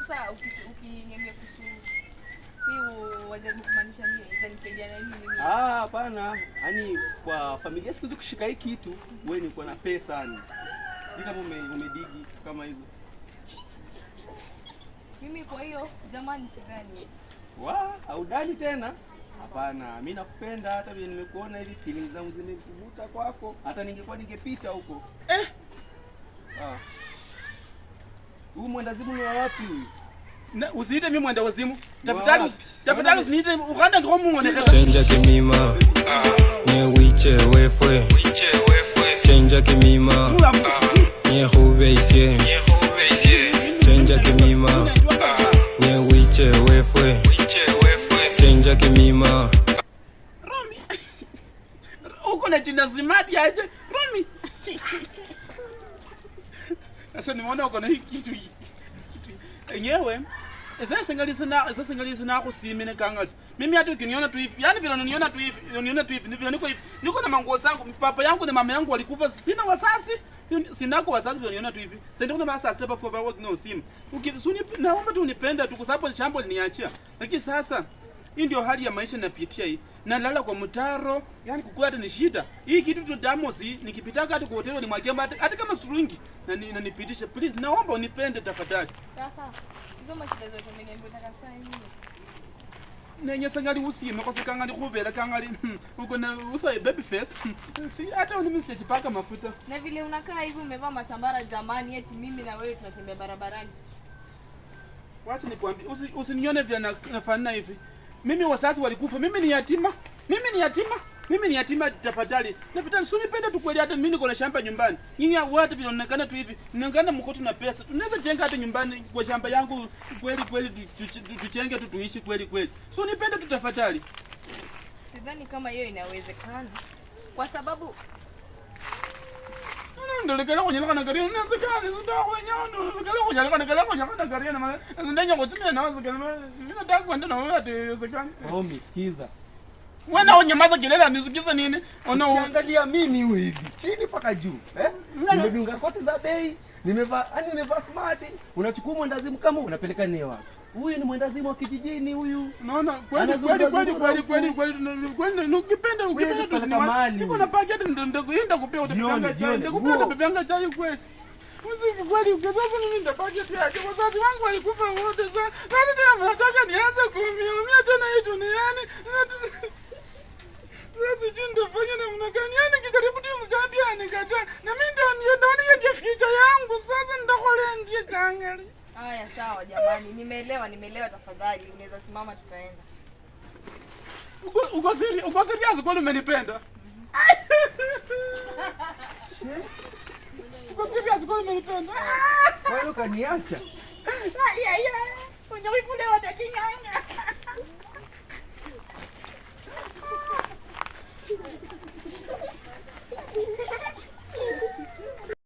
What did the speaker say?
Sasa ukiniambia kuhusu hii wajaribu kumaanisha nini? Itanisaidia na nini mimi? Ah, hapana. Yaani kwa familia siku hizi kushika hii kitu, wewe ni uko na pesa yani. Si kama umedigi kama hizo. Mimi kwa hiyo jamani sidhani. Wa, haudani tena? Hapana, mimi nakupenda hata vile nimekuona hivi feelings zangu zimekuvuta kwako. Hata ningekuwa ningepita huko. Eh. Ah. Huyu mwendazimu ni wa wapi huyu? Usiniite mimi mwenda wazimu. Wapi? Tafadhali usiniite uganda ngiko mungu ne. Chenja kimima nye wiche wefwe Chenja kimima nye hubeisye Chenja kimima nye wiche wefwe Chenja kimima. Romi. Uko na jina smart aje? Romi. Sasa nimeona uko na hii kitu hii. Kitu hii. Enyewe sasa ngali sina kusimene kangali. Mimi hata ukiniona tu hivi, yani vile unaniona tu hivi, unaniona tu hivi, vile niko hivi. Niko na manguo zangu, papa yangu na mama yangu walikufa, sina wasasi. Sinako wasasi vile unaniona tu hivi. Sasa ndio kuna masasi hapa kwa kwa no simu. Ukisuni naomba tu unipende tu kwa sababu shamba liniachia. Lakini sasa hii ndio hali ya maisha napitia hii. Nalala kwa mtaro, yani kukula hata ni shida. Hii kitu tu damosi nikipitaka hata kwa hoteli nimwagie hata kama strungi na nipitishe. Please naomba unipende tafadhali. Sasa hizo mashida zote umeniambia utaka kufanya nini? Nenye sengali usime kose kangali khubela kangali uko na uso baby face. Si hata unimisi chipaka mafuta. Na vile unakaa hivi umevaa matambara jamani, eti mimi na wewe tunatembea barabarani. Wacha nikwambie, usinione vile nafanana hivi. Mimi wazazi walikufa, mimi ni yatima. Mimi ni yatima. Mimi ni yatima tafadhali. Tafadhali si unipende tu kweli hata mimi niko na shamba nyumbani. Nyinyi wote vile unaonekana tu hivi, mnaonekana mko tu na pesa. Tunaweza jenga hata nyumbani kwa shamba yangu kweli kweli tuchenge tu tuishi kweli kweli. Si unipende tu tafadhali. Sidhani kama hiyo inawezekana. Kwa sababu Ndolekela kunyala na gari na sekani sinda kwenya ndolekela kunyala na gari kunyala na gari na maana sinda kutumia na sekani mimi nataka kwenda na wewe ati sekani. Romi, sikiza. Wewe na unyamaza kelele nisikize nini? Ona Ukiangalia mimi huyu hivi chini mpaka juu eh? Nimedunga koti za bei, nimevaa yani nimevaa smart. Unachukua mwendazimu kama unapeleka naye wapi? Huyu ni mwendazimu wa kijijini huyu. Unaona kweli kweli kweli kweli kweli kweli kweli ukipenda tu kupeleka mahali. Niko na packet ndo ndo kupea utapanga chai Jioni, ndakupea nguo. utapanga chai kweli. Usiku kweli sasa mimi nitapata yake wazazi wangu walikufa wote sasa. Sasa tena nataka nianze kuumia tena hii duniani. Sasa sijui nitafanya namna gani. Yaani nikijaribu tu msichana pia anikataa. Na mimi ndio ndio ndio future yangu sasa ndakole ndiye kangeli. Haya sawa jamani, nimeelewa, nimeelewa tafadhali, unaweza simama tutaenda. Uko serious kweli umenipenda? Uko serious kweli umenipenda? Wewe ukaniacha. Ay, ay, ay. Unyoipule watachinyanga.